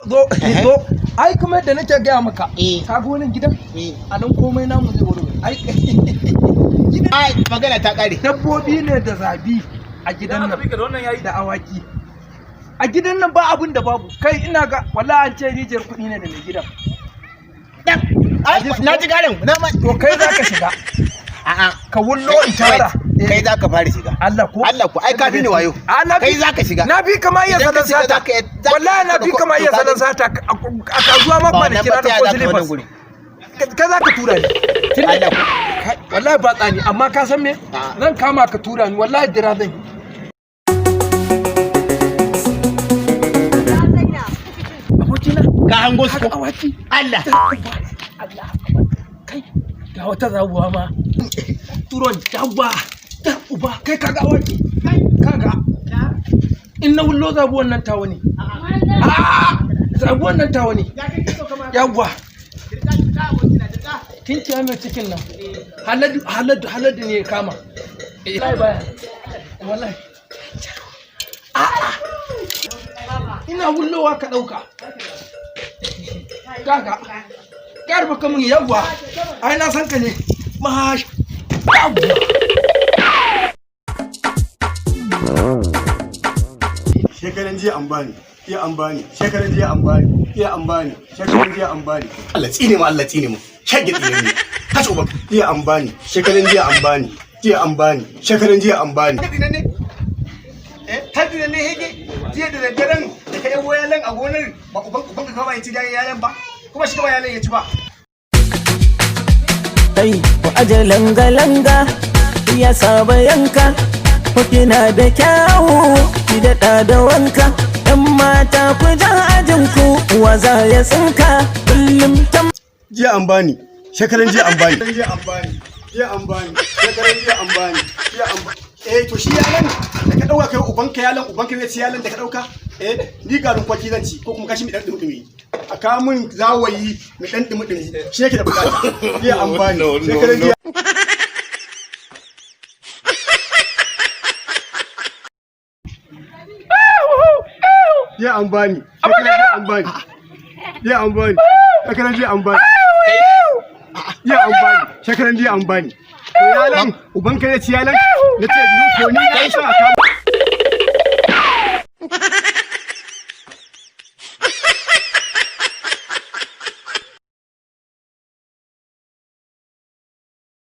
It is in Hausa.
Zo zo, ai kuma yadda nake gaya maka, Eh. ka ga wannan gidan, Eh. a nan komai namu zai warware ai. Ai magana ta kare. Dabbobi ne da zabi a gidan nan, da awaki a gidan nan, ba abin da babu. Kai, ina ga wallahi an ce rijiyar kuɗi ne da mai gidan. Ai na ji garin na ma. To kai za ka shiga. A'a. Ka wullo in tara. Kai za ka fara shiga. Allah ko? Allah ko, ai ka fi ni wayo. A na Kai za ka shiga. Na fi kama iya Idan ka salon shiga sata. za Wallahi na fi kama iya to ka salon gani. sata a kasuwa ma Ba kwanaki wannan na ba, ta ko yaya za ka wannan slippers. guri? Kai za ka tura ni. Allah ko. Wallahi ba tsani, amma ka san me? A'a. Zan kama ka tura ni, wallahi dira zan yi. Abokina. Ka hango su Kaga ko? awaki. Allah. Allah, kai, ga wata zabuwa ma. Turon dabba da uba. Kai, kaga awaki, kaga in na wullo zabuwan nan tawa ne. A zabuwan nan tawa ne. Yawwa, tinkiya mai cikin nan, haladu haladu haladu ne ya kama. Eh, wallahi baya, wallahi. A'a, ina wullowa ka dauka. Kaga garba kamun. Yawwa, ai na san ka ne. Mash, yawwa. Shekaran jiya an bani, iya an bani, shekaran jiya an bani, iya an bani, shekaran jiya an bani. Allah tsine mu, Allah tsine mu, shege tsine mu, kace uban. Iya an bani, shekaran jiya an bani, jiya an bani, shekaran jiya an bani. Ne eh har ne hege jiya da daddaren da ka yabo yalan a gonar ba, uban uban ka ba ya ci yalan ba, kuma shi ba yalan ya ci ba. Kai, ku aje langa-langa, ya saba yanka. Ku kina da kyawu, ki daɗa da wanka. ‘Yan mata, ku ja ajinku, wa za ya tsinka kullum ta Jiya an bani, shekaran jiya an bani, jiya an bani, jiya an bani, shekaran jiya an bani, jiya an bani. Eh, to shi yalan da ka dauka, kai ubanka yalan ubanka zai ci yalan da ka dauka? Eh, ni garin kwaki zan ci ko kuma kashi mai dan dumi. A kawo min zawayi mai dan dumi dumi, shi yake da bukata. Jiya an bani, shekaran jiya. Jiya an bani, shekaran jiya an bani, jiya an bani, shekaran jiya an bani, jiya an bani, shekaran jiya an bani. To yalan ubanka ya ci yalan na ce to ni na sa a kawo.